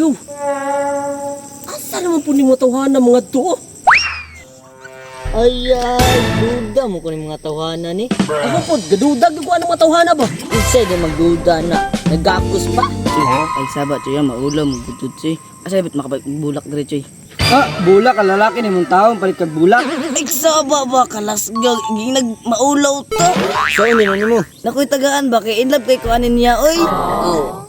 Go. Asa naman po ni mga tawhana mga to? Ay, ay, duda mo ko ni mga tawhana ni. Ako po, gadudag ko anong mga tawhana ba? Unsay di magduda na. Nagakos pa. Ay saba choy, maulaw mo gudud choy. Asa ba't makabalik bulak dire choy? Ah, bulak ang lalaki ni mong taon palit kag bulak. Ay saba ba kalasgag ginag maulaw to. So ini man nimo. Nakoy tagaan ba kay in love kay kuanin niya oy.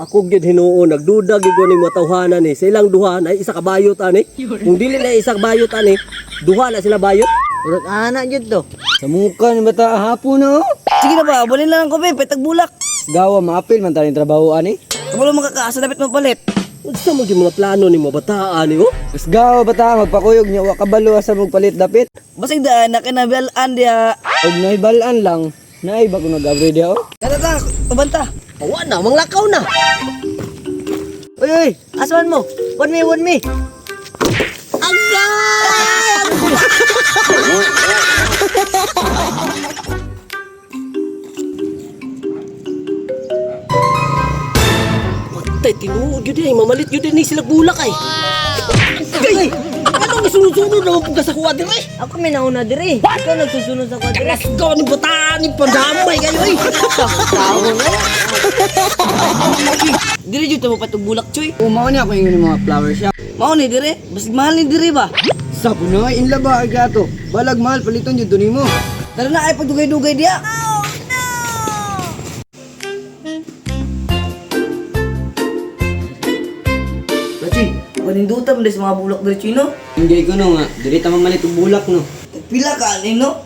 Ako gyud hinuon nagduda gyud ko ni mga tawhana ni. Sa ilang duha na isa ka bayot ani. Kung dili na isa ka bayot ani, duha na sila bayot. Urag ana gyud to. Sa muka ni bata hapon no. Sige na ba, abolin lang ko be, patag bulak. Gawa maapil man taning trabaho ani. Kabalo makakaasa dapat mapalit. Unsa man gyud mga plano ni mga bataan ni oh? Gawa bata magpakuyog niya wa kabalo asa magpalit dapit. Basig daan na kinabalaan diha. Og naibalaan lang, naay ba ko nag-abri diha oh. Tara ta, pabanta. Awa na, manglakaw na. Uy uy, asuan mo. One me, one me. Matay, tinuod yun eh. Mamalit yun din eh. Sila bulak ay. Ay! Anong isunod-sunod naman po ka sa kuha dire? Ako may nauna dire. Ikaw nagsusunod sa kwadra. Let's go ni bataan ni pandamay kayo eh. Tao no. Dire jud mo patog bulak choy. O mao ni ako ingon mga flower shop. Mao ni dire, basig mahal ni dire ba? Sa punoy in laba ay gato. Balag mahal paliton jud nimo. Tara na ay pagdugay-dugay diha. Choy, paninduta man sa mga bulak dire choy no. Hindi ko no nga, dili ta mamalit og bulak no. Pila ka ani no?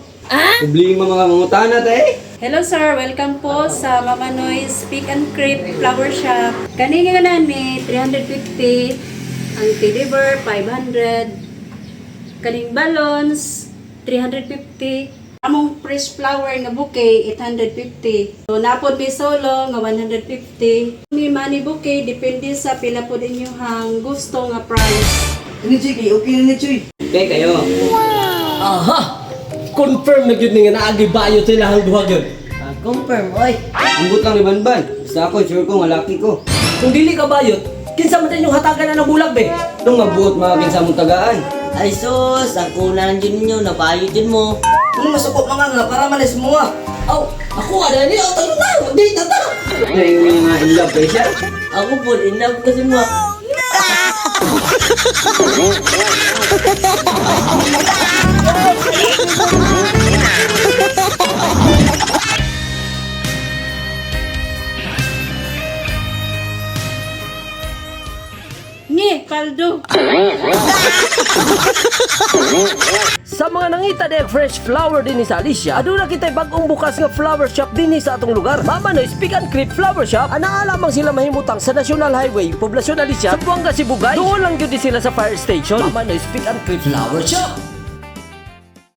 Problema mga mangutana ta eh. Hello sir, welcome po sa Mama Noy's Pick and Crepe Flower Shop. Kanina nga nami 350, ang teddy bear 500, kaning balloons 350, among fresh flower nga bouquet 850. So napod mi solo nga 150. Mi money bouquet depende sa pila pod inyohang gusto nga price. Ini choy kay okay na ni choy. Okay kayo. Aha! Confirm na gyud ni nga naagi bayot sila ang duha gyud. Ah, confirm oy. Ambot lang ni Banban. Basta ako sure ko nga laki ko. Kung dili ka bayot, kinsa man din yung hatagan na ng bulak be? Itong mabuot mga kinsa mong tagaan. Ay sus, ang kunan jud ninyo nabayot jud mo. Kung masukop mga nga para malis mo ah. Aw, ako ada ni, aw talo na. Di na ta. Ngayon nga in love kay siya. Ako po, in love kasi mo. Ni, paldo. Sa mga nangita de fresh flower din sa Alicia, aduna kita'y bagong bukas nga flower shop din sa atong lugar. Mama Noy's Pick and Creep Flower Shop, anaa lamang sila mahimutang sa National Highway, Poblacion Alicia, Zamboanga, Sibugay. Doon lang gyud sila sa fire station. Mama Noy's Pick and Creep Flower Shop.